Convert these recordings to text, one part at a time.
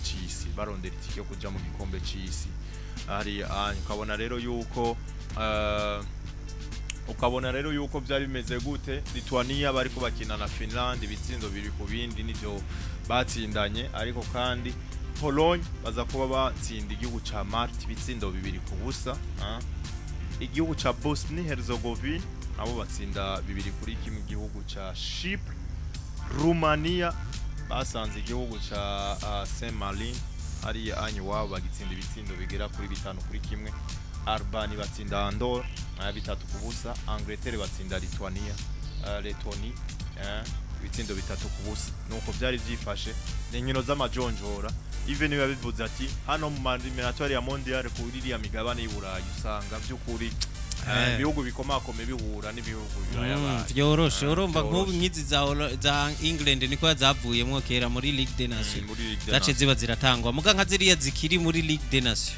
c'isi, barondera itike yo kuja mu gikombe c'isi hariya. Ukabona rero yuko byari bimeze gute. Lithuania bariko bakina na Finland, ibitsindo 2-2 nivyo batsindanye. Ariko kandi Pologne baza kuba batsinda igihugu ca Malte ibitsindo 2-0. Igihugu ca Bosnie Herzegovina nabo batsinda 2-1 igihugu ca Chypre. Romania basanze igihugu ca Saint Martin hariya anyu iwabo, bagitsinda ibitsindo bigera kuri 5-1. Albania batsinda Andorra 3-0. Angleterre batsinda Lithuania, Lettonie, ibitsindo 3-0. Nuko byari byifashe. Ni inkino z'amajonjora. Even biba bivuze ati hano mu éliminatoires ya mondial kuri iriya migabane y'Iburayi, usanga by'ukuri ibihugu bikomakome bihura n'ibihugu bibayabaye. Vyoroshe. Urumva nk'ubu vyoroshe. Nk'izi za England niko zavuyemwo kera muri Ligue des Nations. Muri Ligue des Zace Nations. ziba ziratangwa, muga nka ziriya zikiri muri Ligue des Nations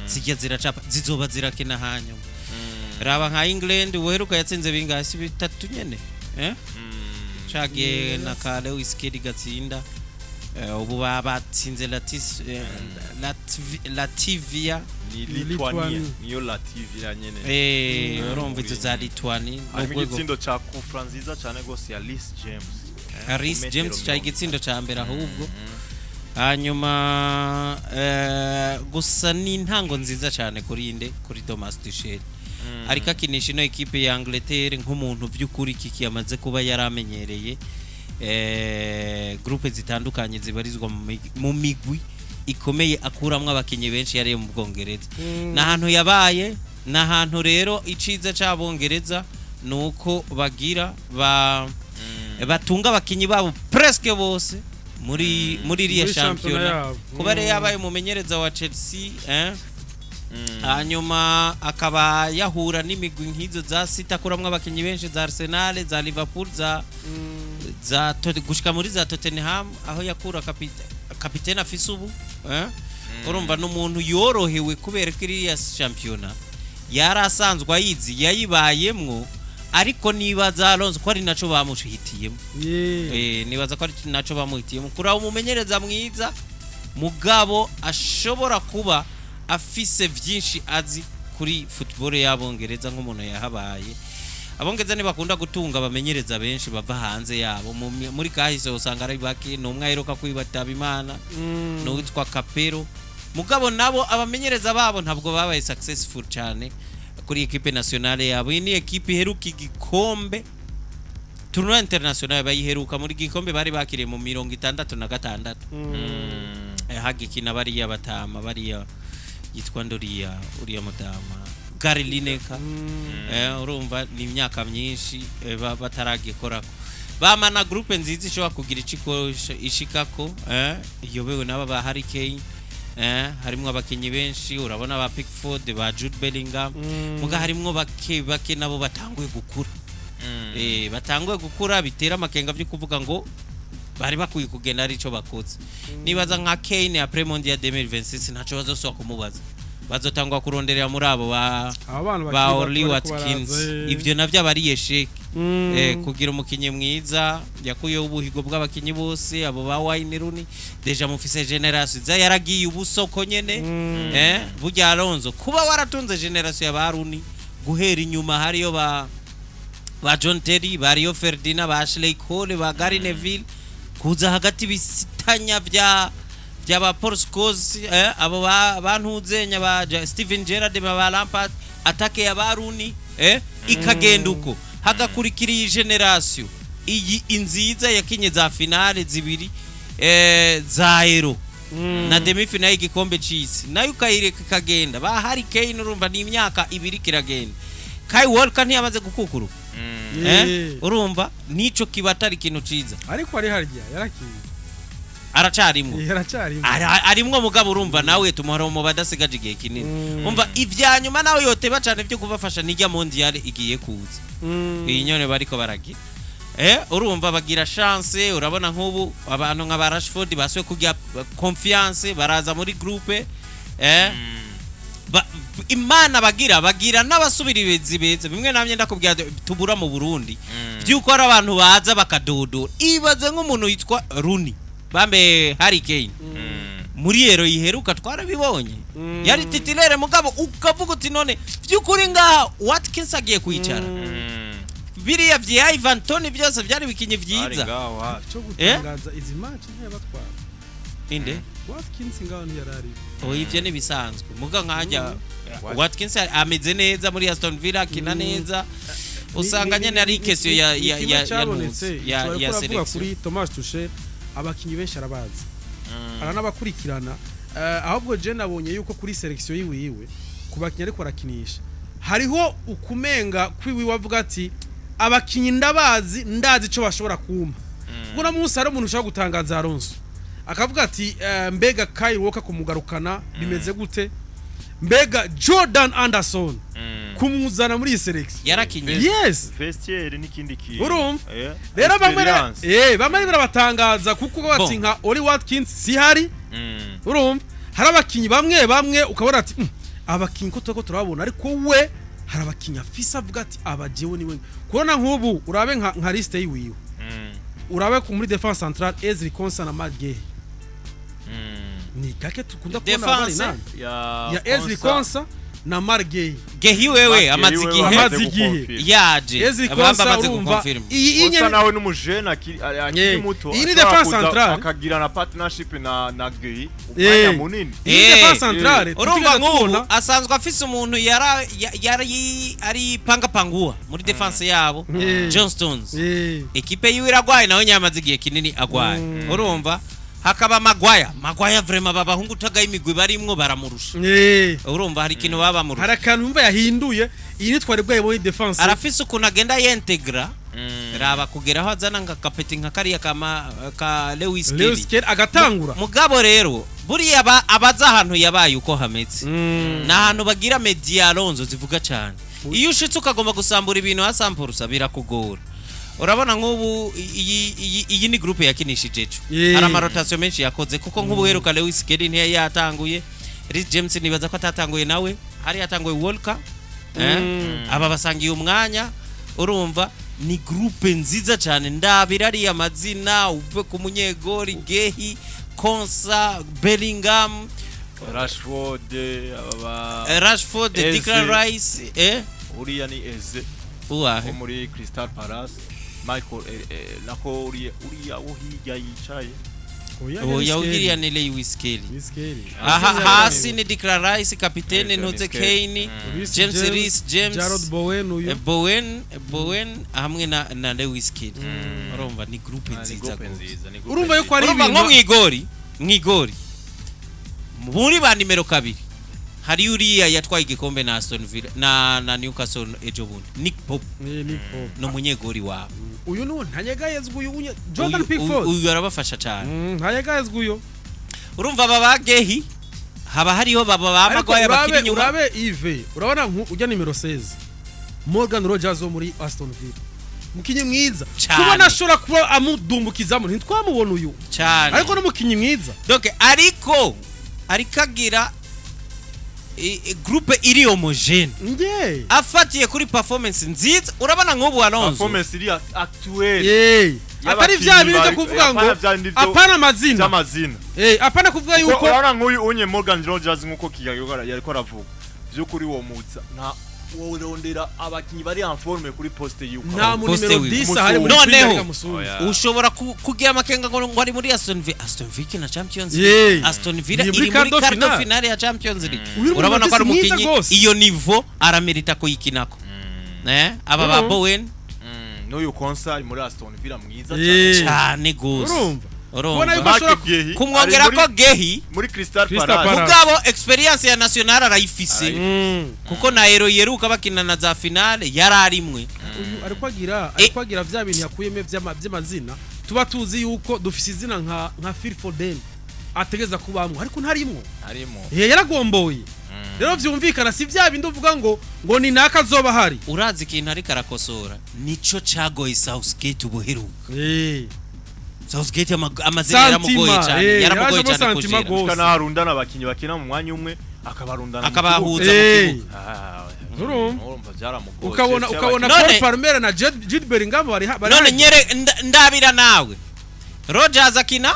zijya ziracapa, zizoba zirakina hanyuma. Raba nka England uheruka yatsinze bingahe? Si bitatu nyene, eh? Cagiye na ka Lewis Kelly gatsinda. Ubu batsinze Latvia. Ni Ni Lithuania. Lithuania. Niyo Latvia nyene. Urumva izo za Lithuania Harimo n'urwego. igitsindo ca coup franc nziza cane gose ya Reece James. Reece Ku metero James cari 30. igitsindo ca mbere ahubwo. Hanyuma gusa ni intango nziza cyane kuri inde, kuri Thomas Tuchel, ariko akinisha ino ekipe ya Angleterre nk'umuntu by'ukuri kiki yamaze kuba yaramenyereye groupe zitandukanye zibarizwa mu migwi ikomeye, akuramwo abakinyi benshi yariye mu Bwongereza. Ni ahantu yabaye, ni ahantu rero iciza c'Abongereza ni uko bagira ba batunga abakinyi babo presque bose muri iriya Muri shampiyona shampiyona yabo. Kuba rero yabaye umumenyereza wa Chelsea, hanyuma akaba yahura n'imigwi nk'izo za City akuramwo abakinyi benshi, za Arsenal, za Liverpool, za gushika muri za Tottenham aho yakura kapitene afise ubu, Urumva ni umuntu yorohewe kubera ko iriya shampiyona yari asanzwe ayizi, yayibayemwo. Ariko nibaza Alonso ko ari naco bamuhitiyemo. Nibaza ko ari naco bamuhitiyemo kuraba umumenyereza mwiza, mugabo ashobora kuba afise vyinshi azi kuri football y'Abongereza nk'umuntu yahabaye. Abongereza ntibakunda gutunga abamenyereza benshi bava hanze yabo. Muri kahise usanga ari bake. Ni umwe aheruka kwibataba Imana, n'uwitwa Capello. Mugabo nabo abamenyereza babo ntabwo babaye successful cyane kuri équipe nationale yabo. Iyi ni ekipe iheruka igikombe, tournoi international bayiheruka muri gikombe bari bakiriye mu 66. Hagikina bariya batama, bariya yitwa ndoriya, uriya mutama Gary Lineker. Urumva ni imyaka myinshi bataragikorako. Bamana groupe nziza ishobora kugira iciko ishikako, iyobewe n'aba ba Harry Kane, harimwo abakinyi benshi. Urabona ba Pickford, ba Jude Bellingham, muga harimwo bake bake nabo batanguye gukura, batanguye gukura, bitera amakenga byo kuvuga ngo bari bakwiye kugenda ari ico bakoze. Nibaza nka Kane après Mondial 2026 ntaco bazosubira kumubaza, bazotangwa kuronderera muri abo ba Aba bana ba bakiri bato Oli bariko Watkins. baraza. Ivyo navyo aba ari échec. Kugira umukinyi mwiza yakuyeho ubuhigo bw'abakinyi bose abo ba Wayne Rooney, déjà mufise génération za yaragiye ubusoko nyene. Burya Alonso kuba waratunze génération ya ba Rooney guhera inyuma, hariyo ba John Terry, ba Rio Ferdinand, ba Ashley Cole, ba Gary Neville, kuza hagati bisitanya vya byaba Paul Scholes, abo ba bantuzenya ba Steven Gerrard, ba Lampard, attaque ya ba Rooney, ikagenda uko, hagakurikira iyi génération iyi inziza yakinye za finale zibiri za Euro na demi finale y'igikombe c'isi, nayo ukayireka ikagenda, ba Harry Kane. Urumva ni imyaka 2 kiragenda. Kyle Walker ntiyamaze gukukuruka? Urumva nico kiba atari ikintu ciza. Ariko ari harya yarakiye. Aracarimwo. Yaracyarimo. Arimwo, mugabo urumva nawe tumuhora mu badasigaje igihe kinini. Umva ivya nyuma nawe yoteba cane byo kubafasha nijya mondial igiye kuza. Iyi nyone bariko baragira, urumva bagira chance. Urabona nk'ubu abantu nka ba Rashford basuye kugira confiance, baraza muri groupe, Imana bagira n'abasubirizi beza. Bimwe namye ndakubwira tubura mu Burundi byuko ari abantu baza bakadodora. Ibaze nk'umuntu yitwa Rooney, bambe Harry Kane. Muri Euro yiheruka twarabibonye, yari titulaire, mugabo ukavuga uti: "None by'ukuri ngaha Watkins agiye kwicara?" Biriya vya Ivan Toney byose byari bikinyi Ari vyiza. ngaho hafi. Cyo gutangaza, izi match ntiyabatwara. Inde? Watkins ngaho ntiyarari. Oh, ivyo ni bisanzwe, muga nkajya Watkins ameze neza muri Aston Villa, akina neza, usanga nyene ari question ya cyabonetse ya ya selection. Kuri Thomas Tuchel, abakinyi benshi arabazi, aranabakurikirana. Ahubwo je nabonye yuko kuri selection yiwiwe, ku bakinyi ariko arakinisha, hariho ukumenga kwiwiwe avuga ati: "Abakinyi ndabazi, ndazi ico bashobora kumpa." Kuko no munsi hari umuntu ushobora gutangaza Alonso akavuga ati: "Mbega Kyle Walker kumugarukana bimeze gute? Mbega Jordan Anderson kumuzana muri iyi selection?" Yarakinye. Yes. Vestiaire n'ikindi kintu. Urumva? Rero bamwe Experience. bamwe birabatangaza kuko bati Bon. nka Oli Watkins si hari. Urumva hari abakinyi bamwe bamwe ukabona ati: Abakinyi ko turiko turababona," ariko we hari abakinyi afise avuga ati: "Abajewe niwe." Kubona nk'ubu urabe nka liste yiwiwe, urabe ku muri défense centrale Ezri Konsa na Marc Guehi, ni gake tukunda kubona abari Defense? nande ya ya Ezri Konsa na Marc Guehi. Guehi wewe amaze igihe. Amaze igihe. Yaje. Ezri abamba Konsa, amaze urumva gukonfirma. iyi Konsa nyene nawe n'umujene akiri muto, Iyi ni ashobora défense kuza centrale. akagira na partnership na Guehi umwanya munini. Iyi Eh. défense centrale Urumva tutigeze nk'ubu tubona. asanzwe afise umuntu yari ari pangapanguwa muri défense yabo, John Stones. Ekipe yiwe iragwaye, nawe nyamaze igihe kinini agwaye. Urumva hakaba Maguire. Maguire vraiment, babahungu utagaye imigwi barimwo baramurusha. Urumva hari ikintu baba bamurusha. Hari akantu yumva yahinduye, iyi nitwari bwayibonye défense. Arafise ukuntu agenda yentegra, raba kugera aho azana nka kapeti nka kariya kama ka Lewis Lewis Kelly. Kelly agatangura. Mugabo rero buriya abaza ahantu yabaye uko hameze, ni ahantu bagira media Alonso zivuga cyane. Iyo ushitse ukagomba gusambura ibintu hasampurusa birakugora. Urabona nk'ubu iyi ni groupe yakinishije ejo. Hari ama rotation menshi yakoze, kuko nk'ubu uheruka Lewis Kelly ntiyari yatanguye, Reece James nibaza ko atatanguye nawe, hari yatanguye Walker, eh? Aba basangiye umwanya. Urumva ni groupe nziza cyane. Ndabira ariya mazina, uve ku munyegori Guehi, Konsa, Bellingham, Rashford, aba ba Rashford, Eze. Declan Rice, eh. Uriya ni Eze Uwahe? wo muri Crystal Palace, Michael, nako uriya wo hirya yicaye. Oya, uriya ni Lewis Kelly. Lewis Kelly. Aha hasi ni Declan Rice kapitene, Yes, ntuze ni Kelly. Kane, Reece James, Reece James, Jarrod Bowen uyu. Bowen hamwe na Lewis Kelly. Urumva ni groupe Ah, ni nziza groupe gose. nziza, ni groupe Urumva yuko ari Urumva ibintu nko mwigori muri ba nimero 2 hari uriya yatwaye igikombe na Aston Villa na Newcastle ejo bundi, Nick Pope. Ni Pope. Ni umunyegori wabo. Uyu ni ntanyegayezwa uyu Jordan Pickford. Uyu arabafasha cyane. Ntanyegayezwa uyu. Urumva aba ba Guehi haba hariho baba ba Ariko Maguire bakiri urabe inyuma. Urabe Yves, urabona ujya nimero 16 Morgan Rogers wo muri Aston Villa, mukinyi mwiza. Cane. Kubona ashobora kuba amudumbukizamo, ntitwamubona uyu. Cyane. Ariko n'umukinyi mwiza. Donc ariko agira groupe iri homogène nge afatiye kuri performance nziza. Urabona nk'ubu Alonso Performance iri actuelle Yeah. Atari vya bintu byo y'abakinyi kuvuga ngo apana vya bindi apana amazina by'amazina. Apana kuvuga Kuko yuko urabona nk'uyu unye Morgan Rogers, nk'uko Kigali yariko aravuga, vy'ukuri uwo mutsa nta worondera abakinyi bari en forme kuri poste yuko nta mu Poste nimero wiwe. 10 hari muri Noneho. Premier League amusumba. Oya. Ushobora kugira amakenga ngo ari muri Aston Villa. Aston Villa na Champions League. Yeah. Aston Villa Ni muri iri muri quart de quart de finale. finale ya Champions League. Uyu ni Urabona ko ari mwiza umukinyi gose. iyo niveau aramerita kuyikinako, eh, aba ba Bowen. N'uyu Konsa ari muri Aston Villa, mwiza Yeah. Cyane gose. Urumva Urumva Ubona yuko Marc ashobora Guehi kumwongera ari ko Guehi muri Crystal Crystal Palace. Palace. Mugabo experience ya national arayifise, kuko na Euro yeruka bakina na za finale yari arimwe. Uyu ariko agira vya bintu yakuyemo vy'amazina. Tuba tuzi yuko dufise izina nka Phil Foden ategeza kubamwo, ariko ntarimwo. Harimo. Yaragomboye. Rero vyumvikana si vya bindi uvuga ngo ni naka azoba hari. Urazi ikintu ariko arakosora, nico cagoye Southgate ubuheruka. Southgate amazina yaramugoye Santima, cyane, yaramugoye yarajemo cyane santima kujera. gose. Kanarundana abakinyi bakina mu mwanya umwe, akabarundana mu Akabahuza mu kibuga. Ah, Urumva? urumva byaramugoye. Ukabona Chelsea ukabona None- Cole Palmer na Jude Bellingham bari None nyere ndabira nawe Rogers akina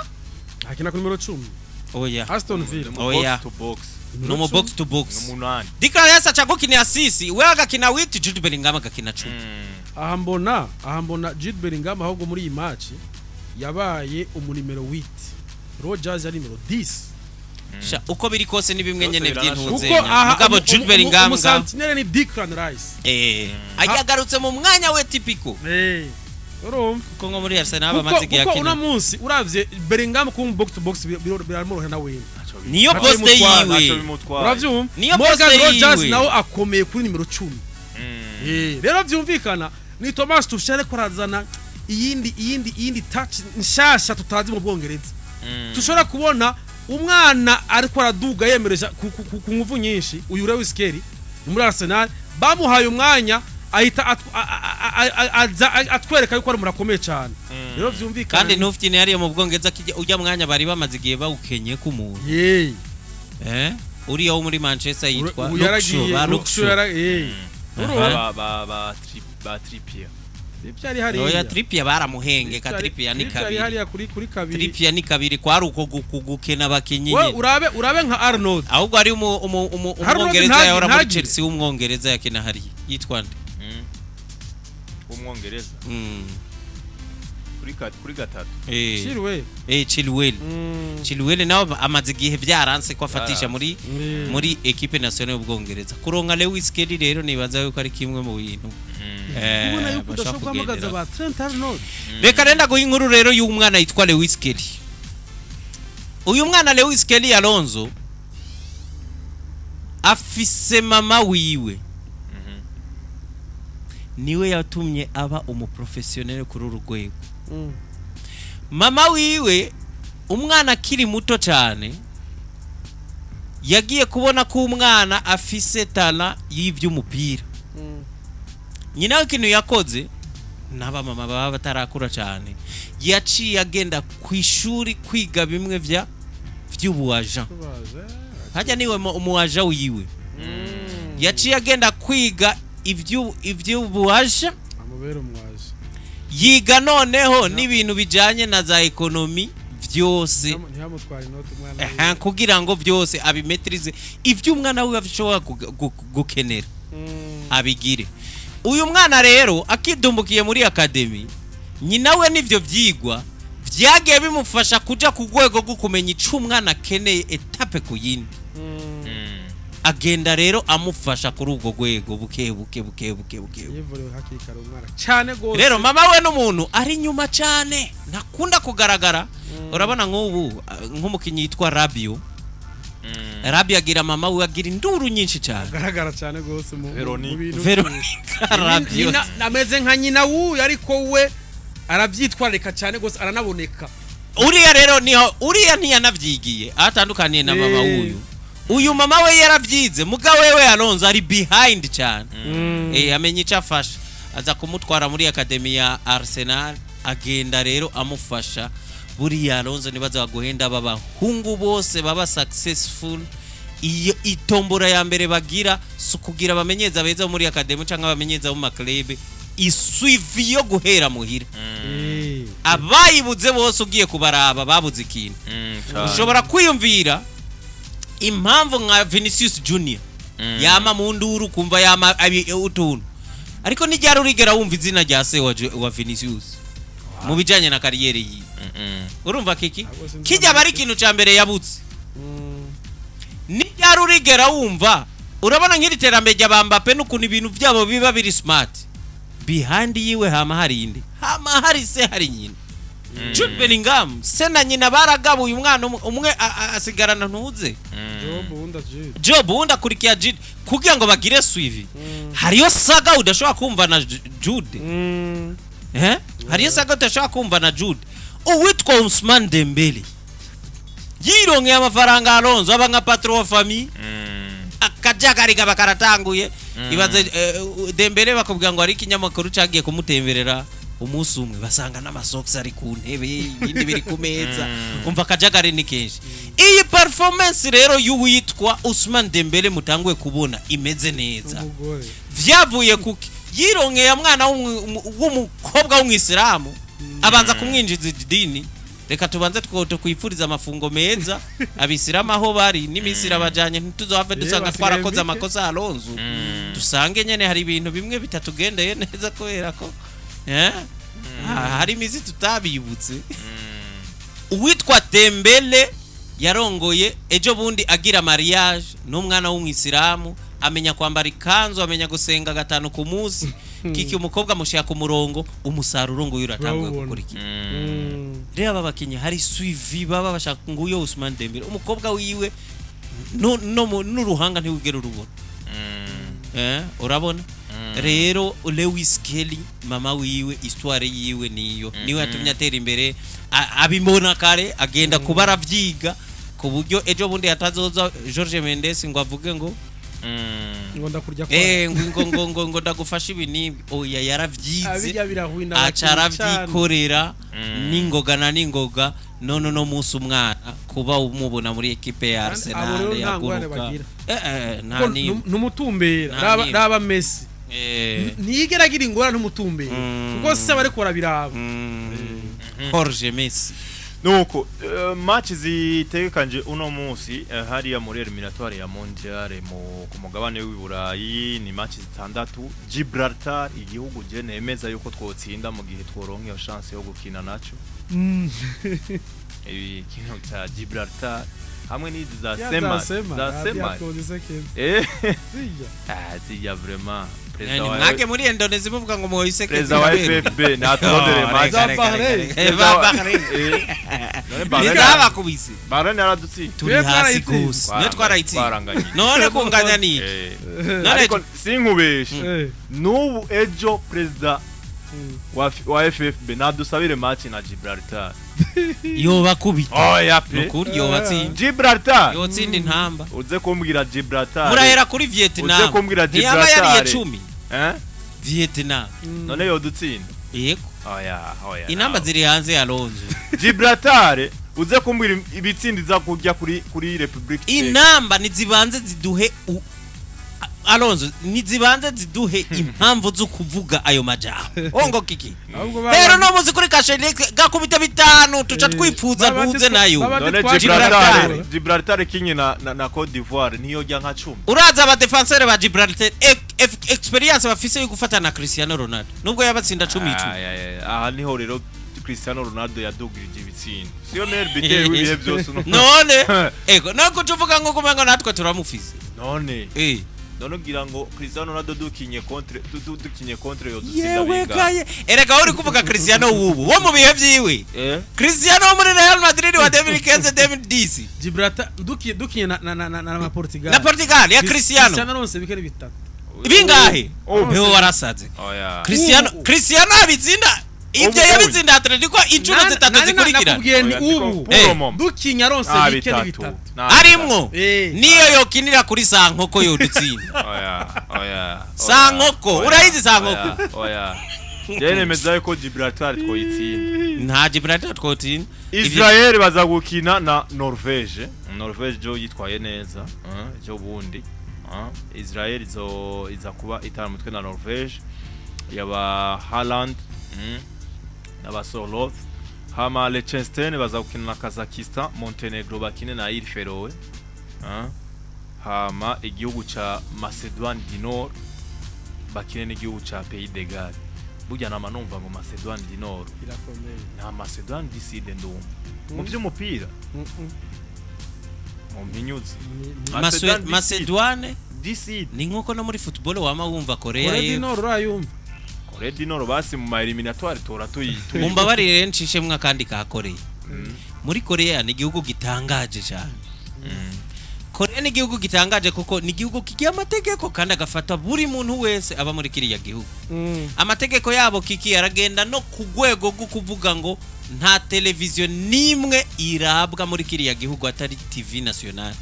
akina ku nimero 10. Oya. Aston Villa. Ni mu Oya. box to box. No mu box to box. Ni umunani. Declan Rice aca gukinira six, we agakina huit, Jude Bellingham agakina 10. Aha mbona Jude Bellingham ahubwo muri iyi match yabaye umunimero 8, Rogers yari nimero 10. Sha, uko biri kose ni bimwe Byose nyene biranashoboka. by'intuze. Kuko aha Mugabo Jude Bellingham nga umusentinelle ni Declan Rice. Ayagarutse mu mwanya we typique. Urumva? Kuko nko muri Arsenal Kuko bamaze igihe kuko uno akina. munsi uravye Bellingham ku box to box biramworohera na wene. Niyo Ntacyo poste bimutwara, Ntacyo yiwe. bimutwaye. Uravyumva? Niyo Morgan poste Rogers yiwe. nawe akomeye kuri nimero 10. Rero vyumvikana ni Thomas Tuchel ariko arazana iyindi touch nshasha tutazi mu Bwongereza. Tushobora kubona umwana ariko araduga yemereje ku nguvu nyinshi. Uyu Lewis Kelly ni muri Arsenal, bamuhaye umwanya ahita aza atwereka yuko ari umuntu akomeye cyane. Rero vyumvikana Kandi ntufite hariya mu Bwongereza kijya ujya mwanya bari bamaze igihe bawukenye k'umuntu. Uriya wo muri Manchester yitwa Ubu Luke Shaw, yaragiye ba Luke Luke Shaw Shaw. Urumva? Ba Trippier. Trippier ari hariya. Oya, Trippier baramuhengeka. Trippier ni Trippier ari kabiri. hariya kuri kabiri. Trippier ni kabiri, kwari uko gukena abakinyi We nyene. urabe nka Arnold. Ahubwo ari Arnold umwongereza yahora muri ntagire. Chelsea, w'umwongereza yakina hariya yitwa nde? Umwongereza kuri gatatu. Chilwell. Chilwell. Chilwell nawe amaze igihe byaranse ko afatisha muri muri équipe nationale y'Ubwongereza. Kuronka Lewis Kelly rero nibaza yuko ari kimwe mu bintu Ubona yuko bashobora udashobora guhamagaza kugenderaho. ba Trent Arnold. Reka renda guha inkuru rero y'umwana yitwa Lewis Kelly. Uyu mwana Lewis Kelly Alonso afise mama wiwe niwe yatumye aba umuprofessionnel kuri uru rwego. Mama wiwe, umwana akiri muto cyane, yagiye kubona ko umwana afise talent y'iby'umupira. Nyina w'ikintu yakoze, n'abamama baba batarakura cyane, yaciye agenda ku ishuri kwiga bimwe vya vy'ubuaja. Hajya niwe umuaja wiwe yaciye agenda kwiga ivy'ubuaja. Amubera umwaje. Yiga noneho n'ibintu bijanye na za économie vyose. Ntiyamutwara inoti umwana. Aha, kugira ngo byose abimaîtrise, ibyo umwana wiwe ashobora gukenera abigire. Uyu mwana rero akidumbukiye muri académie, nyina we n'ivyo vyigwa vyagiye bimufasha kuja ku rwego rwo kumenya ico umwana akeneye, étape ku yindi. Agenda rero amufasha kuri urwo rwego buke buke buke buke buke. Yivurewe hakiri kare umwana cyane gose. Rero mama we n'umuntu ari inyuma cyane, ntakunda kugaragara. Urabona nk'ubu nk'umukinnyi yitwa Rabio, Rabio agira mama we agira induru nyinshi cyane. Agaragara cyane gose mu Veronique. mu bintu. Veronica Rabio. Ameze nka nyina w'uyu, ariko we arabyitwararika cyane gose, aranaboneka. Uriya rero niho uriya ntiyanavyigiye, aho atandukaniye na mama w'uyu. Uyu mama we yaravyize, muga wewe Alonso ari behind cyane. Amenya icyo afasha, aza kumutwara muri académie ya Arsenal, agenda rero amufasha. Buriya Alonso nibaza baguhenda, aba bahungu bose baba successful, iyo itombora ya mbere bagira si ukugira abamenyereza beza bo muri académie cyangwa abamenyereza bo mu maclub, isuivi yo guhera muhira. Abayibuze bose ugiye kubaraba babuze ikintu. Ushobora kwiyumvira impamvu nka Vinicius Junior yama mu nduru, kumva yama utuntu, ariko ntiryari urigera wumva izina rya se wa Vinicius mu bijanye na carrière yiwe. Urumva kiki Ntabwo sinzi. kijya aba ari ikintu ca mbere yabutse. Ntiryari urigera wumva, urabona nk'iri terambere rya Mbappe n'ukuntu ibintu byabo biba biri smart, behind yiwe hama hari inde? Hama hari se, hari nyina. Jude Bellingham, se na nyina baragabuye umwana umwe asigarana ntuze Job wunda Jude. Job, wundi akurikiya Jude kugira ngo bagire suivi. Hariyo saga udashobora kumva na Jude. Hariyo saga udashobora kumva na Jude. Uwitwa Ousmane Dembele yironkeye amafaranga, Alonso aba nka patron wa famille, akajagari kaba karatanguye. Ibaze Dembele bakubwira ngo hari ikinyamakuru cagiye kumutemberera umunsi umwe, basanga n'amasocks ari ku ntebe, ibindi biri ku meza. Umva, akajagari ni kenshi. Iyi performance rero y'uwitwa Ousmane Dembele mutanguye kubona imeze neza, Umugore. vyavuye kuki? Yironkeye mwana w'umukobwa w'umwisilamu, abanza kumwinjiza idini. Reka tubanze tukwifuriza amafungo meza abisilamu aho bari n'iminsi irabajanye, ntituzohave dusanga basigaye twarakoze mike. amakosa Alonso, dusange nyene hari ibintu bimwe bitatugendeye neza kubera ko hari imizi tutabibutse. Uwitwa Dembele yarongoye ejo bundi, agira mariage n'umwana w'umwisilamu, amenya kwambara ikanzu, amenya gusenga gatanu ku munsi. Kiki umukobwa amushyira ku murongo, umusaruro ngo uyu uratanguye Urawubona. gukurikira. Rero aba bakinnyi hari suivi baba bashaka. Nguyo Ousmane Dembele, umukobwa wiwe no n'uruhanga ntiwigera urubona. Urabona rero Lewis Kelly, mama wiwe, histoire yiwe niyo niwe yatumye atera imbere, abibona kare, agenda kuba aravyiga ku buryo ejo bundi hatazoza Jorge Mendes ngo avuge ngo Ngo ndakurya kwa ngo ndagufasha ibi n'ibi. Oya, yaravyize. Abijya birahwina Aca abakinyi cane. aravyikorera n'ingoga na n'ingoga. None uno munsi umwana kuba umubona muri ekipe ya Kandi abo Arsenal rero nta ngorane yaguruka. bagira. Nta Ko nimwe. ntumutumbera. Nta Raba nimwe. raba Messi, ntiyigera agira ingorane, ntumutumbera, kuko se bariko barabiraba. Jorge Messi. Nuko match zitegekanje uno munsi hariya muri éliminatoire ya mondial mu ku mugabane w'i Burayi ni match zitandatu. Gibraltar, igihugu je nemeza yuko twotsinda mu gihe tworonka iyo chance yo gukina naco. Ibi kino ca Gibraltar hamwe n'izi za Ya Sema Sema, za Sema. Zijya. Ah, zijya vraiment, perezida wa Mwage muri Indonesia muvuga ngo muhoyise. Perezida wa FFB naturondere match. Za Bahrain. None Bahrain Ntizabakubise. Bahrain yaradutsinze. Turi Twe hasi twarayitsinze. gose, niyo twarayitsinze. Twaranganye. None kunganya niki? None Ariko sinkubeshe, n'ubu ejo perezida wa FFB nadusabire match na Gibraltar. Yobakubita. Oya pe. Nukuri yobatsinda. Gibraltar. Yotsinda intamba. Uze kumbwira Gibraltar. Murahera kuri Vietnam. Uze kumbwira Ntiyaba yariye Gibraltar. 10. Vietnam. None yodutsinda? Yego. Oya, oya. Inamba Nawe. ziri hanze ya Alonso. Gibraltar, uze kumbwira ibitsinda iza kurya kuri Republique Czech. Inamba nizibanze ziduhe Alonso, nizibanze ziduhe impamvu zo kuvuga ayo majambo ongo kiki. Ahubwo Rero no muzi kuri kashe gakubita bitanu tuca twipfuza ntuze nayo. None Gibraltar. Gibraltar kinye na Cote d'Ivoire niyo nka 10. Uraza abadefenseur ba Gibraltar experience bafise yo gufata na Cristiano Ronaldo, nubwo yabatsinda 10 10. Ay, ay, ay, aha niho rero Cristiano Ronaldo yadugirije ibitsinda, siyo meilleur buteur w'ibihe byose uno. None ego no kuca uvuga ngo kumengo natwe turamufise. None none ugira ngo Cristiano Ronaldo dukinye contre dukinye contre yodutsinda Yewe bingahe? gaye, erega uri kuvuga Cristiano wubu wo mu bihe vyiwe, Cristiano wo muri Real Madrid wa 2015 2010. Gibraltar dukiye na Portugal. Na Portugal ya Cristiano. Cristiano aronse bikari bitatu. Bingahe? Ubu. Niwe warasaze. Oya. Cristiano Ubu. Cristiano abitsinda ibyo Ubu. yabitsinda Atletico inshuro zitatu zikurikirana. Nakubwiye ni Oya, ndiko ubu puro mom. dukinye aronse Ah, bike ni bitatu. bitatu. Nta Arimwo. Niyo yokinira kuri sa nkoko yodutsinda. Oya, oya. Sa Oya, nkoko, oya, urayizi sa nkoko? oya, oya. Jewe nemeza yuko Gibraltar twoyitsinda. Nta Gibraltar twotsinda. Israel baza gukina na Norvege. Norvege jo yitwaye neza, jo bundi. Israel izo iza kuba itara mutwe na Norvege yaba Haaland n'aba Sorloth. Hama Liechtenstein baza gukina na Kazakhstan, Montenegro bakine na Îles Feroe. Hama igihugu ca Macedoine du Nord bakine n'igihugu ca Pays de Galles. Burya nama numva ngo Macedoine du Nord Irakomeye. Nta Macedoine du Sud ndumva mu by'umupira mu mpinyuzi. Macedoine du Sud. Macedoine Du Sud. Ni nkuko no muri football wama wumva Korea Korea du y'Epfo. Nord urayumva. Korea du Nord basi mu ma éliminatoire tora tuyi. Mumbabarire nshishemwe akandi ka Korea. Muri Korea ni igihugu gitangaje cyane. Korea ni igihugu gitangaje kuko ni igihugu kigira amategeko kandi agafata buri muntu wese aba muri kiriya gihugu. Amategeko yabo kiki aragenda no ku rwego rwo kuvuga ngo nta televiziyo n'imwe irabwa muri kiriya gihugu atari TV nationale.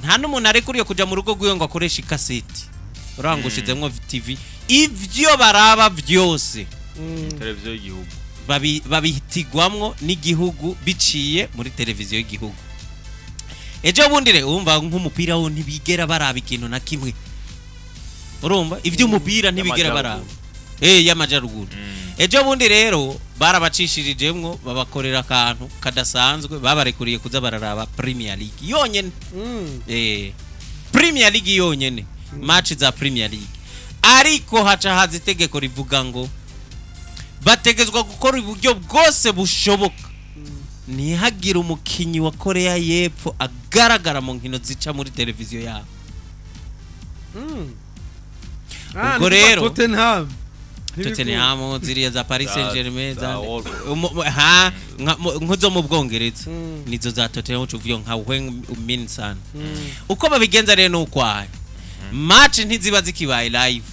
Nta n'umuntu arekuriye kuja mu rugo rwiwe ngo akoreshe ikaseti urangushizemwo TV. Ivyo baraba byose Televiziyo y'igihugu. Babihitigwamwo n'igihugu biciye muri televiziyo y'igihugu. Ejo bundi rero wumva nk'umupira wo ntibigera baraba ikintu na kimwe, urumva ivy'umupira ntibigera baraba Y'amajyaruguru. Y'amajyaruguru. Ejo bundi rero Barabacishirijemwo, babakorera akantu kadasanzwe, babarekuriye kuza bararaba Premier League yonyene. Premier League yonyene, match za Premier League. Ariko haca haza itegeko rivuga ngo bategezwa gukora uburyo bwose bushoboka ntihagire umukinyi wa Korea y'Epfo agaragara mu nkino zica muri televiziyo yabo. Ubwo rero Tottenham. Tottenham, ziriya za Paris Saint-Germain, za za Wolves. ha nkozo mu Bwongereza, nizo za Tottenham, ucuvuyo nka Heung-min Son. Uko babigenza rero ni ukwaye match ntiziba zikibaye live.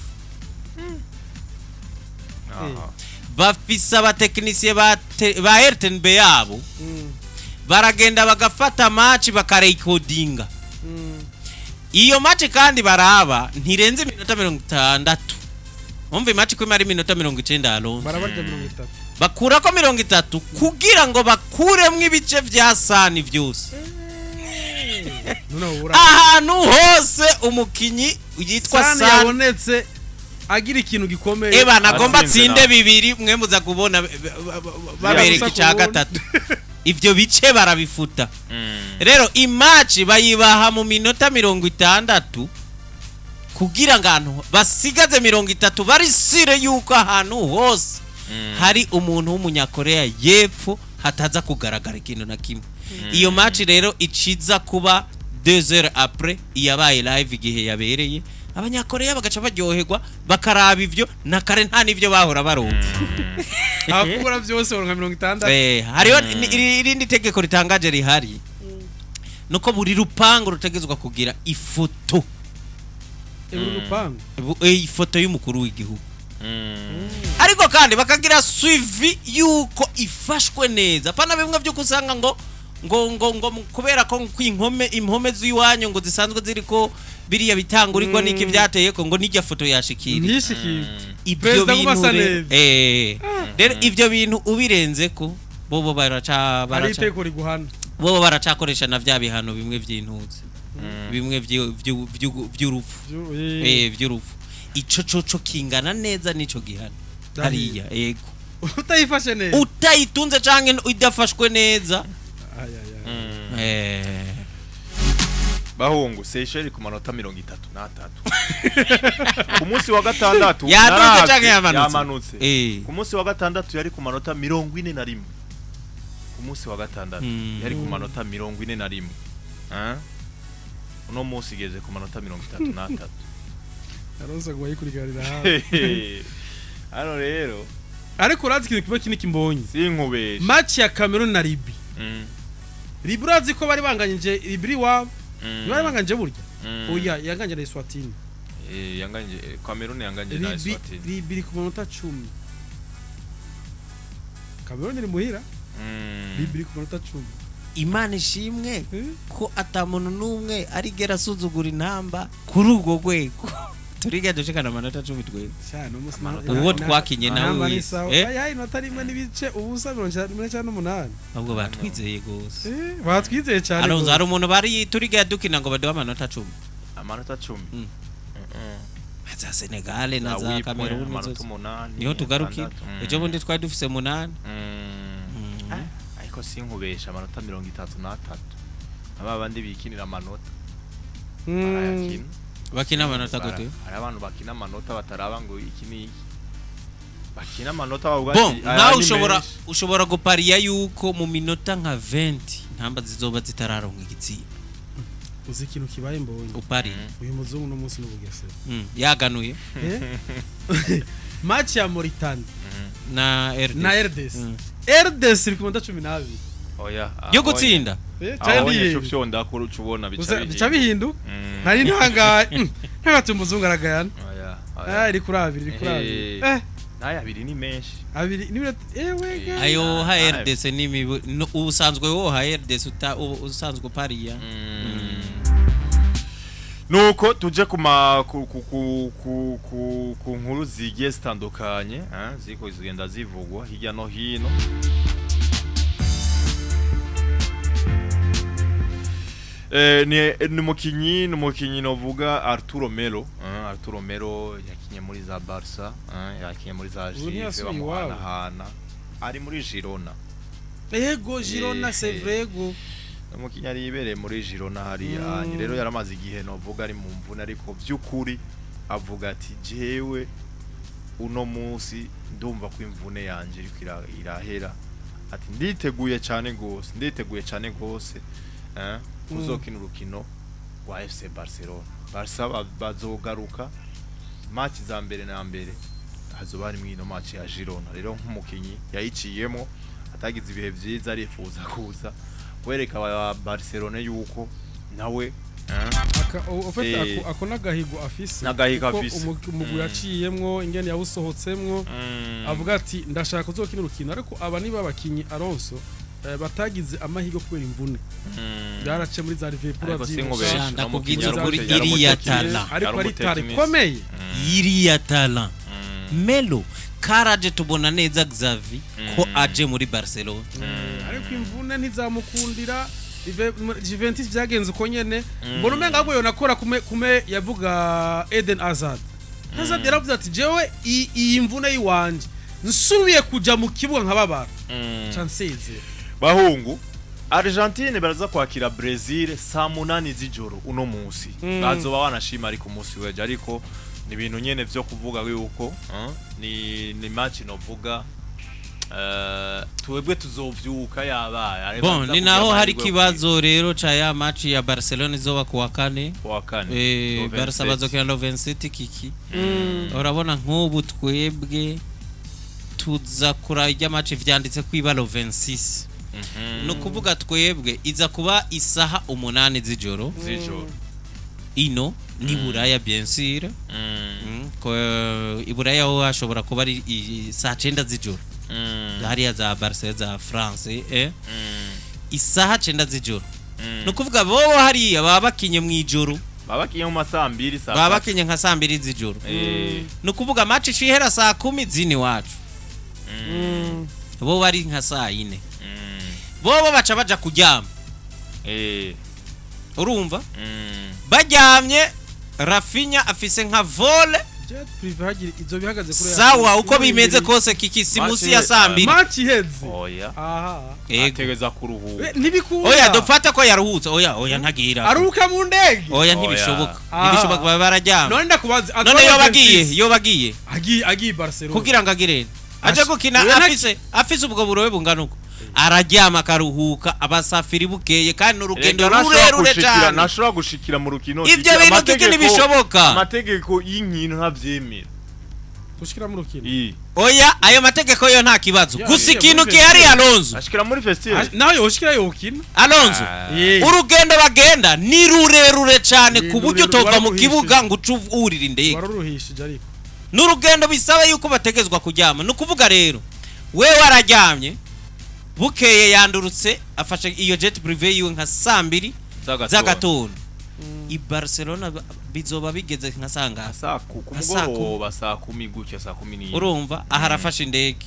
Bafise abatekinisiye ba RTNB yabo, baragenda bagafata match, bakarekodinga iyo match, kandi baraba ntirenze iminota 60. Umva, imatch ko imara iminota 90, Alonso, Barabarya 30. bakurako 30 kugira ngo bakuremwo ibice vya Sani vyose. Noneho Ahantu hose umukinyi yitwa Sani Sani yabonetse agira ikintu gikomeye. Eba nagomba Atsinze atsinde nawe. bibiri, mwe muza kubona babereka Gusa icya kubona. gatatu, ivyo bice barabifuta. Rero imatch bayibaha mu minota 60 kugira ngo ahantu basigaze 30 bari sûrs yuko ahantu hose hari umuntu w'umunyakorea y'Epfo hataza kugaragara ikintu na kimwe. Iyo match rero iciza kuba 2 heures après iyabaye live igihe yabereye, abanyakorea bagaca baryoherwa, bakaraba ivyo na kare nta n'ivyo bahora baronka. Abakura byose baronka 60. Hariho irindi tegeko ritangaje rihari, nuko buri rupangu rutegezwa kugira ifoto. Buri rupangu? Ifoto y'umukuru w'igihugu, ariko kandi bakagira suivi yuko ifashwe neza, apana bimwe by'uko usanga ngo kubera ko impome impome z'iwanyu ngo zisanzwe ziriko biriya bitangurirwa n'iki byateye ko ngo n'ijya foto yashikira. Ntishikire. Ibyo Perezida aguma bintu asa rero neza. Rero ivyo bintu ubirenze ko bobo baraca Hari baraca iteko riguhana. Bobo baracakoresha na vya bihano bimwe vy'intuzi, bimwe vy'urupfu. Vy'urupfu. Ico coco kingana neza n'ico gihano hariya, yego. Utayifashe neza. Utayitunze canke idafashwe neza. Ay, ay, ay. Bahungu, Seychelles ku manota 33 ku munsi wa gatandatu. Yaduze Naravye, canke yamanutse? Yamanutse. Ku munsi wa gatandatu yari ku manota 41. Ku munsi wa gatandatu yari ku manota 41. Ah? Uno munsi igeze ku manota 33. Aronse ngo bayikurikiranira hafi. Hano rero Ariko urazi ikintu kimwe kinini kimbonye? Sinkubeshe. Match ya Cameroon na Libye. Libye, urazi ko bari banganyije Libye iwabo? Bari banganyije burya. Oya, yanganye na Eswatini. Yanganye, Cameroon yanganye na Libye. Eswatini. Libye iri ku manota 10. Cameroon iri muhira. Libye iri ku manota 10. Imana ishimwe Eh? ko ata muntu n'umwe arigera asuzugura intamba kuri urwo rwego, turiga dushikana amanota 10 twebwe. Cyane umunsi Amanota Uwo twakinye nawe Namba ni wese. sawa. Eh? Ay, ay, inota rimwe n'ibice ubusa 98. Ahubwo batwizeye gose. Batwizeye cyane. Alonso, Gose. hari umuntu bari turiga dukina ngo baduhe amanota 10? Amanota 10. Za Senegal na za Za Cameroon amanota zose. 8. Niho tugarukira. 6. Ejo bundi twari dufise 8. Ariko sinkubesha, amanota 33, aba bandi bikinira amanota barayakina. Bakina amanota gute? Hari abantu bakina amanota bataraba ngo iki ni iki, bakina amanota bavuga Bon, ati, aya nawe ni ushobora menshi. ushobora gupariya yuko mu minota nka 20 ntamba zizoba zitararonka igitsinda. Uzi ikintu kibaye mbonye? Upari. Uyu muzungu no munsi n'ubugesera. Yaganuye. Eh? Match ya Mauritania Na RDC. na RDC. RDC iri ku manota 12. Oya. Yo gutsinda. Cyane. Aho nyine ufyonda kuri uca ubona bica Gusa bica bihinduka. bihinduka. Nari ntangaye. Ntagati umuzungu aragayana. Oya, oya. Ah, iri kuri abiri, iri kuri abiri. Eh. N'aya abiri ni menshi. Abiri n'iminota, ewe ga. Ayo ha Ah, RDC ni mibi. No, ubusanzwe wo ha RDC uta usanzwe upariya. Nuko tuje kuma ku ku ku ku ku, ku nkuru zigiye zitandukanye, ziko zigenda zivugwa hirya no hino. Ni umukinyi novuga Arturo Melo, Arturo Melo yakinye muri za Barca, yakinye muri za Ubu Juve, ntiyasubiye iwabo. bamuhanahana. Ari muri Girona. Ego, Girona. C'est vrai, ego. Umukinnyi yari yibereye muri Girona hariya. Rero yaramaze igihe, novuga, ari mu mvune, ariko by'ukuri avuga ati: "Jewe uno munsi ndumva ko imvune yanje iriko irahera." Ati: "Nditeguye cyane gose, nditeguye cyane gose kuzokina urukino rwa FC Barcelona." Barca bazogaruka match za mbere na mbere hazoba harimwo ino match ya Girona. Rero nk'umukinyi yayiciyemo, atagize ibihe vyiza, arifuza kuza kwereka aba Barcelona yuko nawe Au fait, ako n'agahigo afise. N'agahigo Kuko afise. umugwi yaciyemwo, ingene yawusohotsemwo, avuga ati: "Ndashaka kuzokina urukino." Ariko aba niba abakinyi, Alonso, batagize amahirwe kubera imvune, byarace muri za Liverpool, Ariko avyibuka. sinkubeshe, Sha, ndakubwiza no ukuri, mukinyi iriya yari talent. Ariko ari tare umutekinisi. ikomeye. Iriya talent Melo karaje, tubona neza Xavi ko aje muri Barcelona. Ariko imvune ntizamukundira. Juventus byagenze uko nyene. Mbona umenga ahubwo yonakora kume yavuga Eden Hazard. Hazard yaravuze ati: "Jewe iyi mvune yiwanje, nsubiye kuja mu kibuga nkababara, ca nsezera." Bahungu, Argentine baraza kwakira Brazil saa 8 z'ijoro uno munsi. Bazoba wanashima ariko umunsi w'ejo, ariko ni ibintu nyene vyo kuvuga yuko ni match novuga twebwe tuzovyuka yabaye. Bon, Baza ni kugira naho hari amahirwe yo ikibazo rero ca ya match ya Barcelona izoba kuwa kane. Kuwa kane. Barca 27. bazokina no 27. Kiki, urabona nk'ubu twebwe tuza kura ijya match vyanditse kwiba le 26. Ni ukuvuga twebwe iza kuba isaha 8 z'ijoro Z'ijoro. Ino ni Buraya, bien sûr. Ko i Buraya ho hashobora kuba ari saa 9 z'ijoro, hariya za Barcelona, za France, isaha 9 z'ijoro. Ni ukuvuga bobo hariya baba bakinye mu ijoro. Baba bakinye mu masaha 2, saa Baba 3. bakinye nka saa 2 z'ijoro. Ni ukuvuga match ishihera saa 10 zini wacu, bo bari nka saa 4. Bobo baca baja kuryama. Urumva, baryamye, Raphinha afise nka vol. Jet privé hagira izo bihagaze kuri Sawa, uko bimeze kose, kiki, si munsi ya saa 2. Match iheze. Oya. Aha. Ego. Ategeza kuruhuka. Ntibikunda. Oya, dufata ko yaruhutse. Oya, oya, ntagira. Aruhuka mu ndege. Oya, Oya. ntibishoboka. Aha. Ntibishoboka, baba bararyama. None ndakubaza. None yoba agiye Agiye Barcelona kugira ngo agire aje gukina Oya, afise ubwo burobe bungana uko, araryama akaruhuka, abasafiri bukeye, kandi n'urugendo Erega ntashobora rurerure cyane. Ntashobora gushikira mu rukino. Ivyo bintu kiki ntibishoboka. Amategeko y'inkino ntavyemera. Gushikira mu rukino. Oya, ayo mategeko yo nta kibazo. Ya, Gusa ya, ikintu muri gihari, vestiaire. Alonso. Ashikira muri vestiaire. Nawe yoshikira, yokina. Alonso, urugendo bagenda ni rurerure cyane Ni ku buryo rurerure, utova mu wararuhishije. kibuga ngo uce wurira indege. Wararuhishije ariko. N'urugendo bisaba yuko bategezwa kuryama. Ni ukuvuga rero wewe araryamye, bukeye yandurutse, afashe iyo jet privé yiwe nka saa 2 z'agatondo. I Barcelona bizoba bigeze nka saa ngahe? Ku Nka saa mugoroba, saa 10 gutya, saa 11. Urumva aha arafashe indege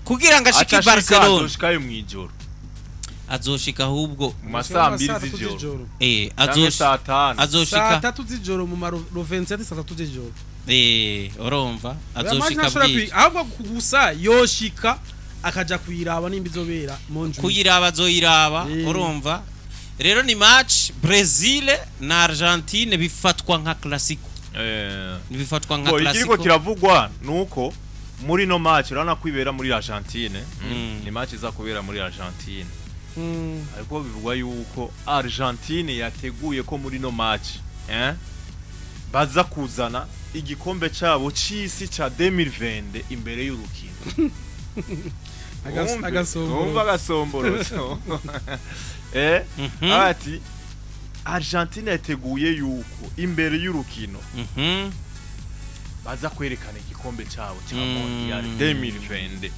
kugira ngo ashike Aca i ashika, Barcelona. azoshikayo mw'ijoro. Azoshika ahubwo Mu masaa 2 z'ijoro canke saa 5. Saa Azoshika 3 z'ijoro mu ma 27, saa 3 z'ijoro. Urumva Oya, match azoshika ntashobora bwije. Ahubwo gusa yoshika akaja kuyiraba nimba izobera Montjuic. Kuyiraba azoyiraba. Urumva rero ni match Brazil na Argentine, bifatwa nka classico. Bifatwa nka Bo, ikiriko classico. kiravugwa nuko muri no match, urabona ko ibera muri Argentine. Ni match iza kubera muri Argentine, ariko bivugwa yuko Argentine yateguye ko muri no match baza kuzana igikombe cabo c'isi ca 2020 imbere y'urukino. Agasomboro. Wumva agasomboroso, ati Argentine yateguye yuko imbere y'urukino baza kwerekana igikombe cabo ca Mondial 2020.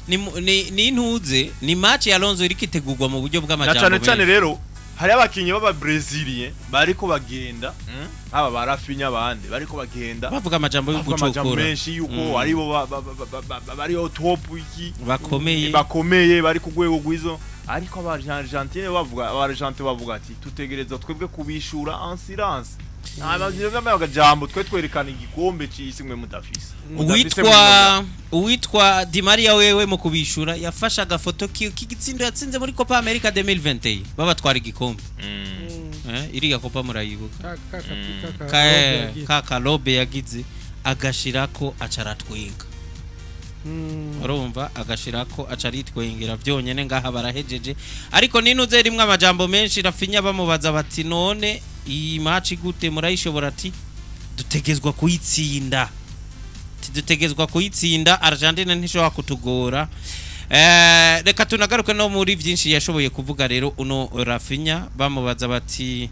Ni intuze, ni match ya Alonso iriko itegurwa mu buryo Na bw'amajambo cane cane menshi. rero hari abakinyi b'aba Brésilien bariko bagenda, haba ba Raphinha, abandi bariko bagenda bavuga amajambo bavuga amajambo y'ugucokora menshi yuko aribo bariho top iki bakomeye. Bakomeye, bari ku rwego rw'izo, ariko aba Argentine bavuga, aba Argentine bavuga ati: "Tutegereza twebwe kubishura en silence." Nta twe twerekana igikombe c'isi mwe mudafise. Mudafise. Uwitwa Di Maria wewe mu kubishura yafashe agafoto k'igitsindo yatsinze muri Copa America 2021 babatwara igikombe. Iriya Copa murayibuka? Ka Ka karobe yagize agashirako aca aratwenga. Urumva agashirako aca aritwengera byonyene. Ngaha barahejeje, ariko ninuze rimwe amajambo menshi. Raphinha bamubaza bati: "None iyi match gute, murayishobora?" Ati: "Dutegezwa kuyitsinda." Ati: "Dutegezwa kuyitsinda, Argentine ntishobora kutugora." Reka tunagaruke no muri byinshi yashoboye kuvuga. Rero uno Raphinha bamubaza bati,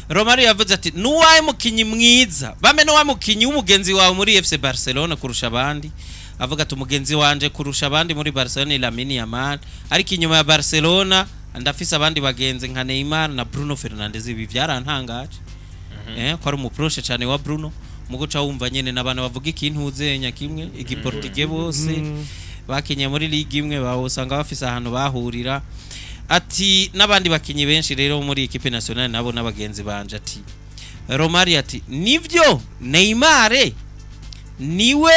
Romario yavuze ati: "Nuwahe mukinyi mwiza bame, nuwahe mukinyi w'umugenzi wawe muri FC Barcelona kurusha abandi?" Avuga ati: "Umugenzi wanje kurusha abandi muri Barcelona ni Lamine Yamal, ariko inyuma ya Barcelona ndafise abandi bagenzi nka Neymar na Bruno Fernandes." Ibi byarantangaje ko ari umuproche cyane wa Bruno, mu guca wumva nyene n'abantu bavuga ikintu uzenya kimwe igiportugais, bose bakinye muri ligue imwe, bawusanga bafise ahantu bahurira. Ati: "N'abandi bakinyi benshi rero muri équipe nationale nabo n'abagenzi banje." Ati Romario ati: "Nivyo, Neymar niwe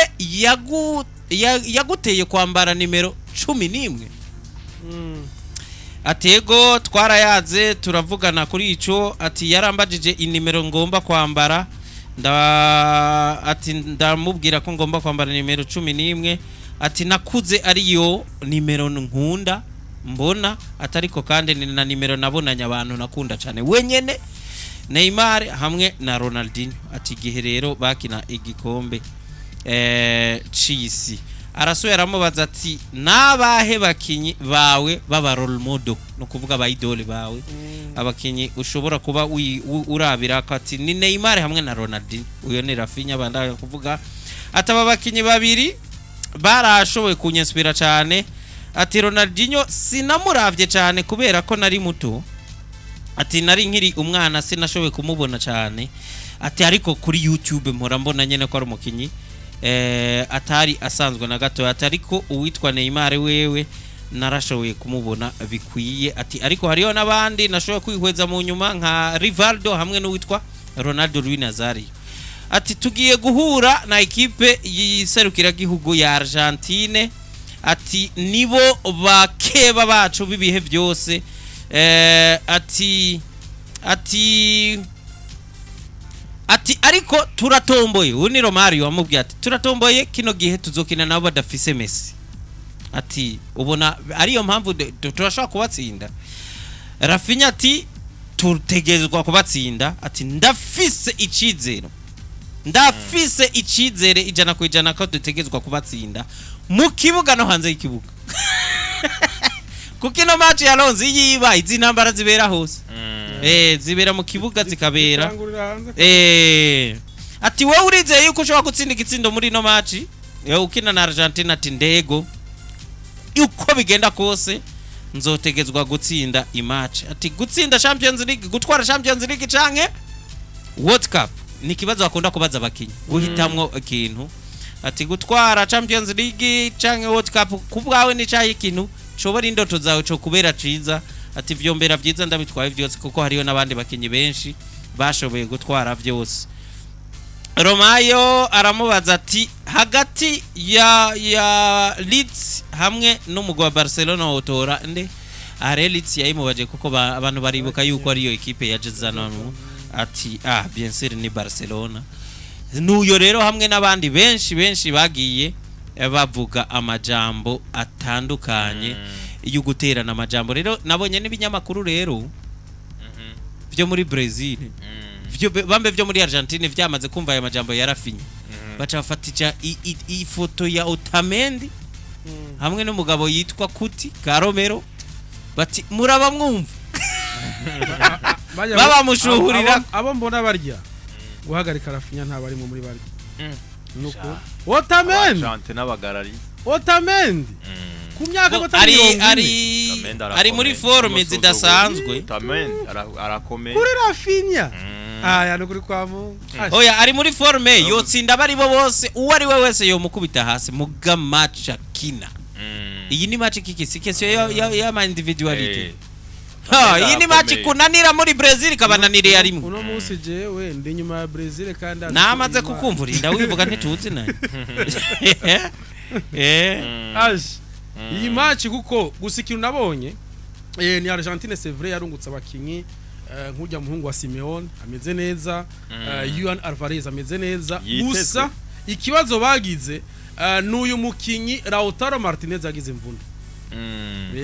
yaguteye kwambara nimero 11?" Ati: "Ego, twarayaze, turavugana kuri ico." Ati: "Yarambajije inimero ngomba kwambara, nda ati ndamubwira ko ngomba kwambara nimero 11." Ati: "Nakuze ariyo nimero nkunda mbona." Atariko kandi ni na nimero nabonanye abantu nakunda cyane wenyene Neymar hamwe na Ronaldinho. Ati igihe rero bakina igikombe c'isi. Arasuye aramubaza ati: "Nabahe bakinyi bawe baba role model, no kuvuga aba idole bawe, abakinyi ushobora kuba urabira?" Ko ati: "Ni Neymar hamwe na Ronaldinho." Uyo ni Raphinha bandanya kuvuga ati: "Aba bakinyi babiri barashoboye kunyinspira cyane." Ati: "Ronaldinho sinamuravye cyane kubera ko nari muto." Ati: "Nari nkiri umwana, sinashoboye kumubona cyane." Ati: "Ariko kuri YouTube mpora mbona nyene ko ari umukinyi atari asanzwe na gato." Ati: "Ariko uwitwa Neymar wewe narashoboye kumubona bikwiye." Ati: "Ariko hariho n'abandi nashoboye kwihweza mu nyuma nka Rivaldo hamwe n'uwitwa Ronaldo Luis Nazario." Ati: "Tugiye guhura na ekipe y'iserukiragihugu ya Argentine." Ati: "Nibo bakeba bacu b'ibihe byose." Ati ariko turatomboye. Uyu ni Romario wamubwiye ati: "Turatomboye, kino gihe tuzokina nabo badafise Messi." Ati: "Ubona ariyo mpamvu turashobora kubatsinda?" Raphinha ati: "Tutegerezwa kubatsinda." Ati: "Ndafise icizero, ndafise icizere 100% ko dutegerezwa kubatsinda mu kibuga no hanze y'ikibuga, kuko ino match ya Lonzi yiba izi ntambara zibera hose, zibera mu kibuga, zikabera Zitangurira hanze. Ati: "Wowe urizeye yuko ushobora gutsinda igitsindo muri ino match ukina na Argentina?" Ati: "Ndego, uko bigenda kose nzotegezwa gutsinda imatch." Ati: "Gutsinda Champions League, gutwara Champions League canke World Cup?" Ni ikibazo bakunda kubaza abakinyi, guhitamwo ikintu. Ati: "Gutwara Champions League canke World Cup, ku bwawe ni cahe ikintu cobora indoto zawe co kubera ciza?" Ati: "Vyombera vyiza ndabitwaye vyose, kuko hariyo n'abandi bakinyi benshi bashoboye gutwara vyose." Romayo aramubaza ati: "Hagati ya Leeds hamwe n'umugwi wa Barcelona wotora nde?" Are Leeds yayimubaje kuko abantu baribuka yuko ariyo ekipe ya Jezano. Ati: "Ah, bien sûr, ni Barcelona." Nuyo rero hamwe n'abandi benshi benshi bagiye bavuga amajambo atandukanye yo guterana amajambo. Rero nabonye n'ibinyamakuru rero vyo muri Brazil, vyo bambe vyo muri Argentine vyamaze kumva aya majambo ya Raphinha, baca bafatisha ifoto ya Otamendi hamwe n'umugabo yitwa Kuti Karomero, bati: "Muraba mwumva." Babamushuhurira. Abo mbona barya guhagarika Raphinha nta barimo muri barya nuko Otamendi Abajante n'abagarari. Otamendi ku myaka Bo, batari ari 40. ari ari muri forme zidasanzwe. Otamendi arakomeye. Kuri Raphinha aya ni kuri kwa mu Oya, ari muri forme yotsinda abari bo bose, uwo ari we wese yomukubita hasi muga match akina. Iyi ni match kiki, si question ya ma individualité. Ha, iyi ni match kunanira muri Brazil ikabananiriye rimwe. Uno munsi jewe ndi inyuma ya Brazil kandi azi Namaze ko kukumva urinda wivuga ntituzi nayo. Aje iyi match, kuko gusa ikintu nabonye ni Argentine, c'est vrai, yarungutse abakinyi, nk'ujya muhungu wa Simeone ameze neza, Juan Alvarez ameze neza. Yitezwe. Gusa ikibazo bagize n'uyu mukinyi Lautaro Martinez yagize imvune.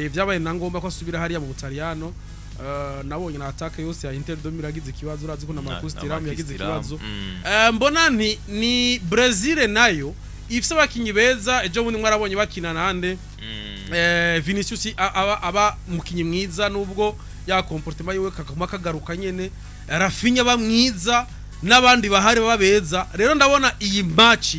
Vyabaye na ngombwa ko asubira hariya mu Butaliyano. Nabonye na attaque yose ya Inter de Milan yagize ikibazo, urazi ko na Marcus Thuram yagize ikibazo. Mbona nti ni Brazil nayo ifise abakinyi beza. Ejo bundi mwarabonye bakina nande, Vinicius aba umukinyi mwiza nubwo ya comportement yiwe kakaguma kagaruka nyene, Rafinha aba mwiza n'abandi bahari baba beza. Rero ndabona iyi match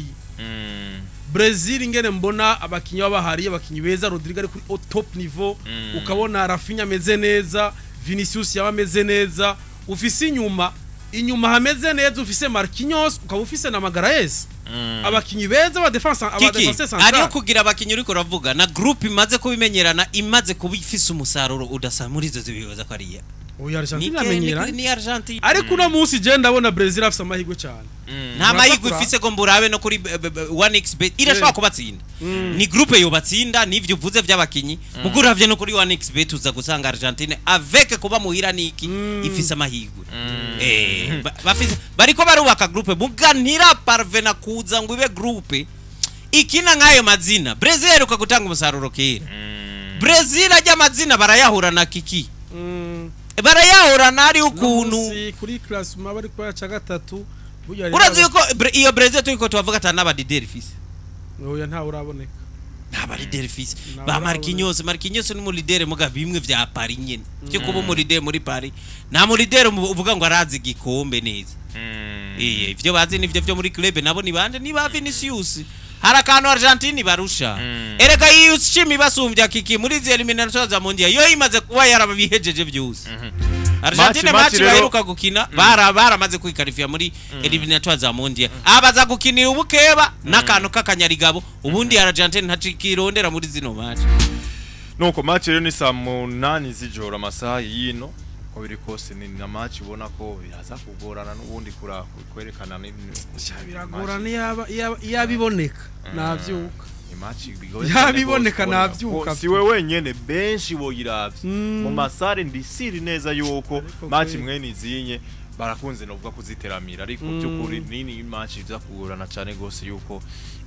Brazil, ingene mbona abakinyi baba bahari, abakinyi beza, Rodrigo ari kuri au top niveau, ukabona Rafinha ameze neza, Vinicius yaba ameze neza, ufise inyuma hameze neza, ufise Marquinhos, ukaba ufise na Magalhaes, abakinyi beza ba défense, aba Kiki, défense central. Ariyo kugira abakinyi uriko uravuga na groupe imaze kubimenyerana, imaze kuba ifise umusaruro udasa muri izo zibibaza ko ariya. Oya, Argentine amenyera. Ni Argentine. Ariko uno munsi je ndabona Brazil afise amahirwe cyane. Nta mahirwe Uraza. ifise ngo mburabe no kuri 1xBet irashobora kubatsinda. Ni groupe yobatsinda n'ivyo uvuze vy'abakinyi, mugo uravye no kuri 1xBet uza gusanga Argentine avec kuba muhira niki ifise amahirwe. Bafise bariko barubaka groupe, muga ntira parvena kuza ngo ibe groupe ikina nk'ayo mazina. Brazil iheruka gutanga umusaruro kera. Brazil ajya amazina barayahura kiki, barayahurana ari ukuntu. Ukuntu kuri classement bari kwa ca gatatu burya rero. Urazi yuko iyo Brazil turiko tubavuga ata n'aba leader ifise. Oya, ntawe uraboneka. Nta leader ifise. Ntawe Ba uraboneka. Marquinhos ni umu leader, muga bimwe vya Paris nyene cyo kuba umu leader muri Paris, nta mu leader uvuga ngo arazi igikombe neza. Ivyo bazi nivyo vyo muri club nabo ni bande? Ni ba Vinicius. Hari akantu Argentine barusha. Erega iyo ushima ibasumbya kiki muri izi éliminatoires za mondial, yo imaze kuba yarabihejeje byose. Argentine Match match rero- baheruka gukina baramaze kwikarifia muri éliminatoires za mondial, abaza gukinira ubukeba n'akantu k'akanyarigabo. Ubundi Argentine ntacikirondera muri zino match. Nuko match rero ni saa 8 z'ijoro amasaha y'ino. Uko biri kose ni na match ubona ko biraza kugorana n'ubundi kura kwerekana Sha, biragorana. Yaba iboneka navyuka. Ni match bigoye Yaba cyane iboneka rwose kubona. navyuka. Ko si we wenyene, benshi boyiravye mu masare, ndisiri neza yuko Ariko match kweli. mwene izinye barakunze novuga kuziteramira, ariko by'ukuri nini match iza kugorana cyane gose yuko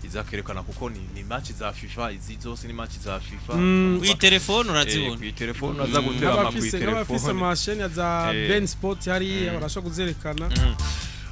iza kerekana, kuko ni match za FIFA, izi zose ni match za FIFA. Kwi telefone urazibona. Kwi telefone uraza guterama kwi Nk'abafise telefone. amasheni za beIN Sport hariya barashobora kuzerekana.